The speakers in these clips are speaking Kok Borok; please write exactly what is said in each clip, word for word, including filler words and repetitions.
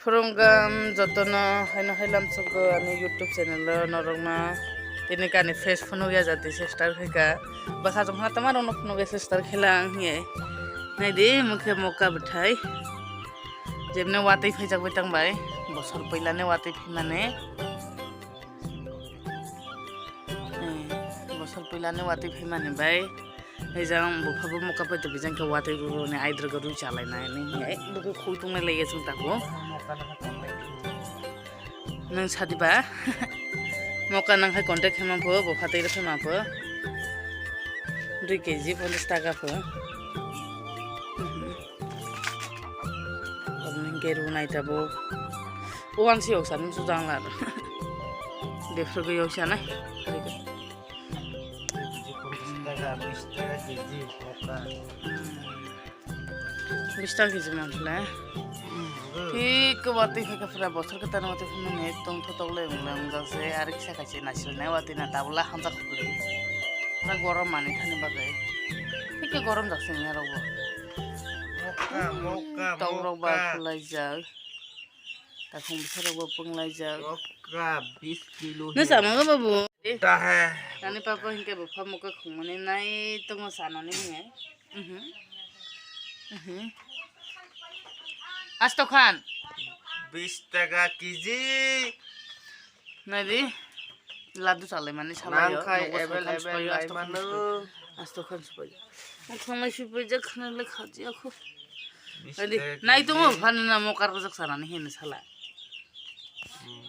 Phurungam jotono haino hai lamsogo ani YouTube channel o norokno tini kani face phunukya jati sister khaika bwkha jong hana tama rokno phunukya sister khela ang hiye naidi mukhe moka bwthai jemne watwi phaijak bai tang bai bosor puilani watwi phaimani. Eh, bosor puilani watwi phaimani bai. Ejang bupha bo moka pai to bijang ke watwi ruroni aidrogo rui chalai nai ni. Eh, buku khui tungnai laiya chwng tago. Nang sadi ba? Moka nang hai contact khaima pho, bupha tei rw khaima pho. Dui K G ponchas taka pho. Obo hwnkhe rwnai tabuk. O ang se o sani musu jang lar. Befru gwi o sanai. Bis taka K G moka. Bis taka K G mantle. Thik watwi phaikha pura bosor kwtal watwi phaimani ekdom thotok le wng le wng jak se ar kisa kaisa naisle nai watwi na tabla hamjak khukle. Pura gorom manwi thani bagwi. Thik khe gorom jak se wngya rok bo. Moka, moka, Tau rok ba moka. Khulai jak. Takhung bwsa rok bo pung lai jak. Moka bis kilo. Nw sama go babu. Tahe. Ani papa hinkhe bo pha moka khungmani nai tongo sanani hinge. Mhm. Mhm. Asto khan. Bis taka K G. Naidi. Ladu salai mani salai. Nang khai nogo available salai khan supai, lai asto khan mano. Supai. Asto khan supai. Ang khanglai supai jak khana le khaji akho. Naidi. Bis taka K G. Nai tongo phani na moka rok jak sanani hini sala. Hmm.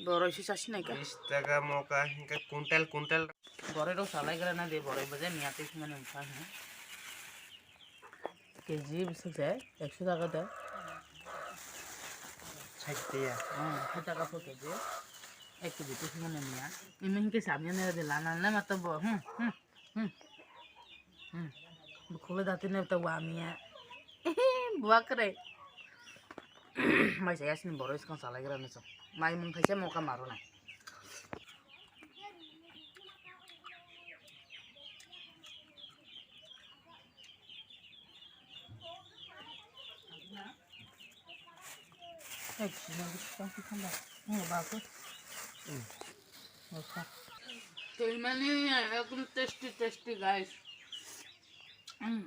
Boroi si chasi nai ka. Bis taka moka hinka kuntal kuntal. Boroi rok salai gra na de boroi baje miya te khmani mkha hin. K G bwswk se ekso taka de. Sait tiya. Ah, sait taka po K G. Ek K G tu sima nang ya. Imi hingke samya ne de lana ne mato bo. Hmm, hmm, hmm. Hmm. Bukhule dati ne ta wamya. Buakre. Mai saya sini boroi skang salai gra ne so. Mai mung khaise moka maro na. Twi mani ekdom tasty, tasty, guys. Mm.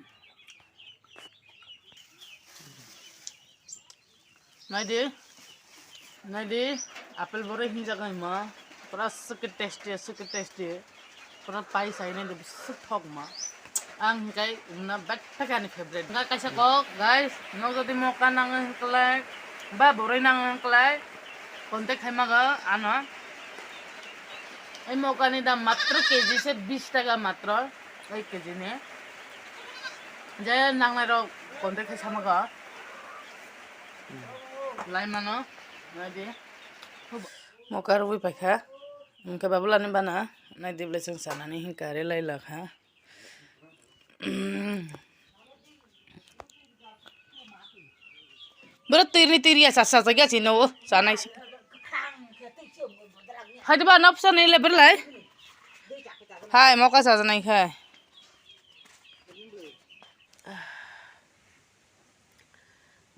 Naidi, naidi, apple boroi hinjago hima, pura swkhe tasty, swkhe tasty, pura pai sai naidi, bwswk thok ma. Ang hinkai wngna bethak ani favorite. Hinka kaisa kok, guys, nok jodi moka nango hinklai, ba boroi nango hinklai, contact khai mago ano. Ei moka ni dam matro K G se bis taka matro, ek K G ni. Je nangnai rok contact khai sama go. Lai mano, naidi. Moka rwui paikha. Hingke babulani bana, naidi bwlai chwng sanani hingka re lai lakha. Bro, tiri tiri ya sasa jaga sini, oh, sana isi. Hai, ba nopsa ni le berlai. Hai, moka sasa nai khai.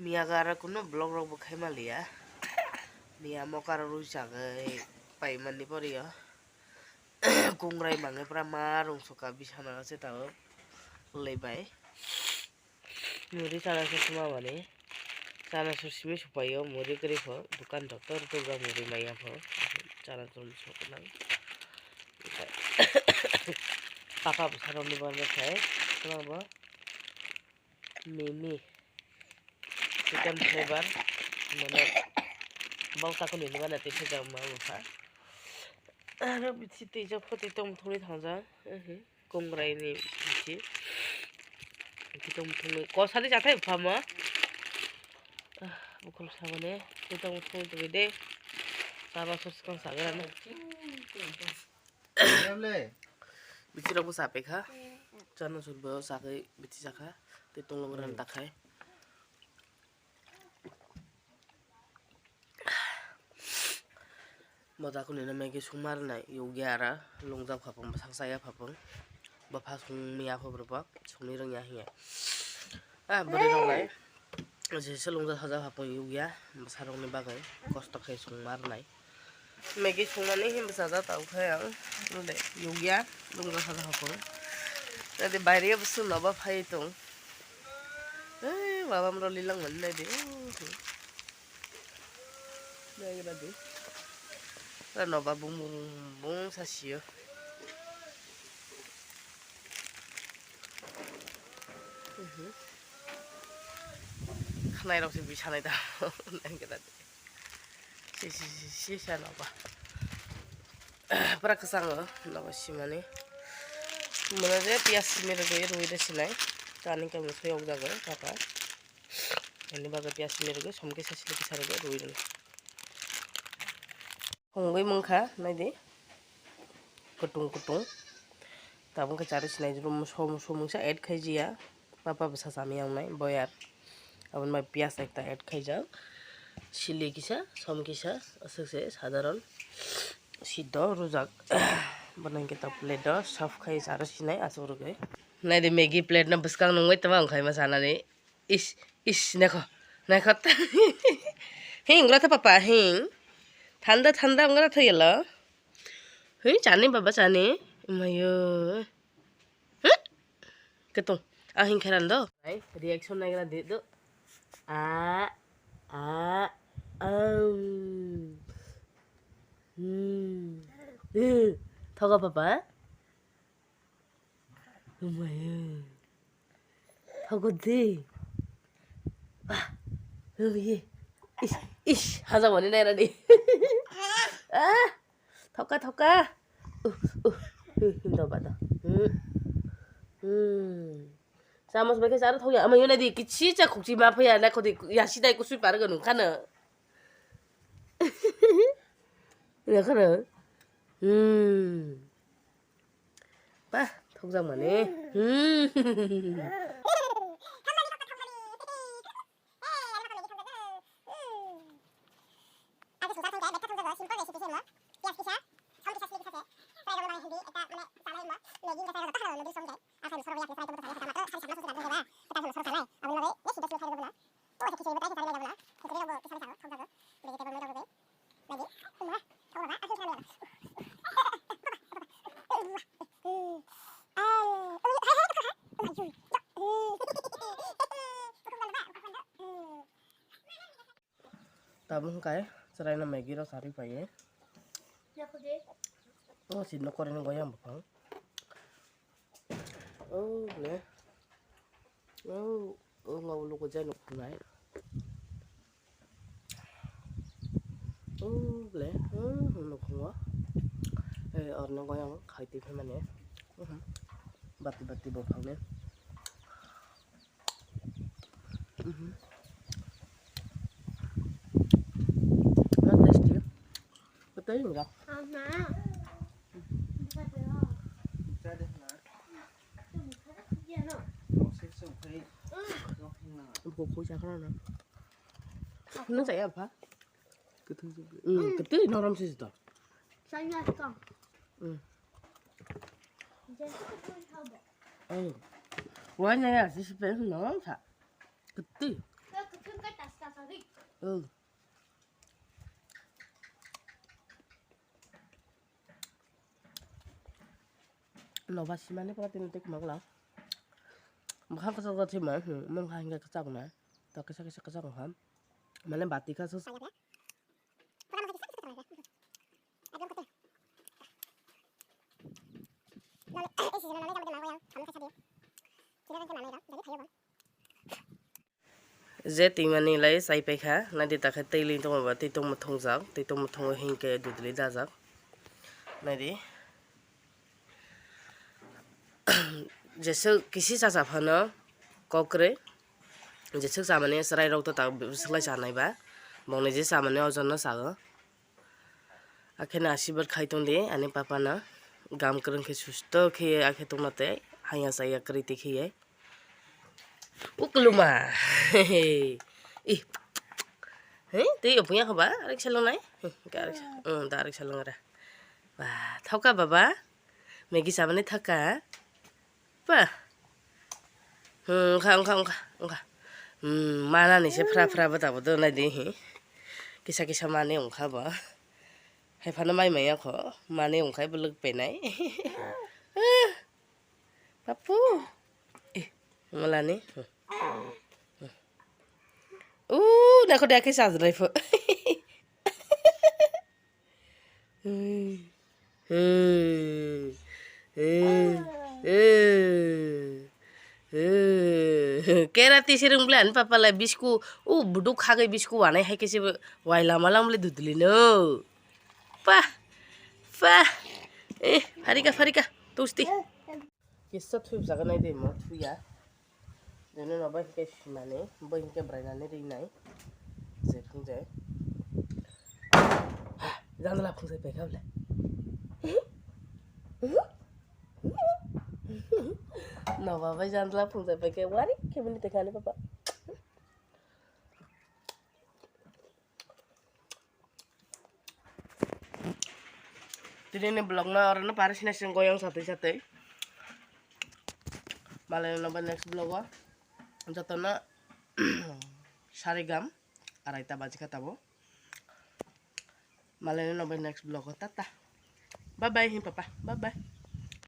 Miya gara kuno vlog rok bo khai maliya. Miya moka rok rui chagwi pai mani poriyo. Kungrai mangwi pura ma rung suka bisana se tao. Lei bai. Muri chana se suma mani. Chana su simi supayo muri kri pho. Dukan doctor tu ga muri maya pho. Chana chum sukunang. Papa bwsarok ni borok khai. Suma bo. Mimi. Chicken flavor. Mane. Bau takuni ni mana tei phai jang ma bwkha. Aro bithi tei jok pho tei tong thungwi thangjak. Kongrai ni bithi. Tei tong thungwi. Kosadi jathai bwkha ma. Bukhum samane. Tei tong thungwi tongwi de. Chaba sos kang sagra na. Bithi rok bo cha paikha. Chana chul bo cha khai bithi cha kha. Tei tong long ran ta khai. Moda kuni na megi sung mar nai yug ya ara lung jab khapang bwsak cha ya khapang. Bwpha sung miya pho bwrwbo sungni rwng ya hiya. Ah, bwrwi rok lai. Jesa lungjak sajak hapung yukya bwsarokni bagwi kosto khe chwng ma rwnai. Maggie swngnani hinwi bwsajak tabuk khe ang, de yukya lungjak sajak hapung. Nadi baire bo chwng noba phai tong. Ei, baba mrok lilang mani nai de. Naigra de. Ra noba bung bung bung sa sio. Mhm. Khnai rok se bisanai da. Naigra de. Si, si, si, si, sa noba. Pura kwchango noba simani. Mona je piyaj simi rwgwi rwi de sinai. Tani kami khe yokjago papa. Ani bagwi piyaj simi rwgwi, som kisa sili kisa rwgwi rwi rwno. Hongwi mangkha, naidi. Kutung kutung. Tabuk khe chari sinai rum som som wngsa add khai jiya. Papa bwsa chami wngnai boyar. Aboni bai piyaj ekta add khaijak. Sili kisa, som kisa, aswk se sadharon. Siddo rwjak. Bono hwnkhe ta plate o serve khai chari sinai aswk rwgwi. Naidi Maggie plate no bwskang nungwi tongma wngkha ima sanani. Ish, ish, naikho, naikho. Hing, wngla tha papa, hing. Thanda, thanda, wngla tha yelo. Hing, chani baba, chani. Mayo. Huh? Ketung. Ah, hing kheran do. Ai, reaction naigra di do. Ah, ah, um. Hmm. Hmm. Thogo papa. Umaya. Thogo de. Ah. Umaya. Ish, ish, haja mani nai rani. Ah. Thoka, thoka. Uh, uh, uh, hinda bada. Hmm. Hmm. Chamos bai khe charo thokya. Ama yuna di kichi cha khukchi ma phaya na khodi yasi dai kusui par ga nung khana. Ya khana. Hmm. Bah, thokjak mani. Hmm. Tabuk hwnkhe chwraino Maggie rok charwi paiwi. O si nokori ni goyang buphang. O le. O, o nga ulo ko jai nuk nai. O le, o nuk ngo. E, orno goyang khai twi phai mani. Mhm. Bati bati buphang ni. Mhm. Not tasty. Betul enggak? Ama. Buku kuis apa na? Ini saya apa? Ketu. Hmm, ketu norom sih itu. Saya kang. Hmm. Jadi ketu apa? Oh. Wanya ya, sih sebenarnya norom sa. Ketu. Ketu kan tas tas hari. Oh. Noba simani pura tini tik magla. Bwkhang kwchak jak thima, hmm, mungkha hingkhe kwchak na. To kisa kisa kwchak wngkha. Mane bati kha sus. Je twimani lai chai paikha, naidi takhe twi li tongma ba twi tongma thongjak, twi tongma thongwi hinkhe dudli dajak. Naidi. Jeswk kisi chacha phano kok kwrwi, jeswk chamani chwrairok to tak bwswk lai chanai ba, bongni je chamani ojono chao. Akheno asirbad khai tongdi ani papano, gam kwrwng khe susto khe akhe tongma tei haya chaya kwrwi twi khiye. Ukuluma. Ih. He, tei ophuya khoba, areksa longnai. He, areksa, hmm, da areksa longra. Ba, thoka baba. Maggie chamani thoka. Ba. Hmm, wngkha, wngkha, wngkha, wngkha. Hmm, manani se phra phra bwtabo do nai di hi. Kisa kisa mani wngkha bo. Hai phano mai maya kho. Mani wngkhai bo lwk penai. Papu. Eh, wngmani. Uh, nakho dia khe sajrai pho. Hmm. Hmm. Hmm. Hmm. Hmm. Kerati sirung bwle ani papa lai bisku, u buduk khagai bisku wanai hai khe se wai lama lam le dudli no. Pa. Pa. Eh, pharika, pharika. Tusti. Kisa thui jaga nai de mo thuya. Dene no bai ke simani, bai ke brainani ri nai. Je phung je. Jandla phung sai pai kha bwle. No ba bai jandla phung sai pai ke wari ke mini te khani papa. Tini ni vlog no oro no pari sina sing goyang satwi satwi. Malai no ba next vlog o joto no sari gam arai ta baji kha tabo. Malai no ba next vlog o tata. Bye bye hi papa. Bye bye.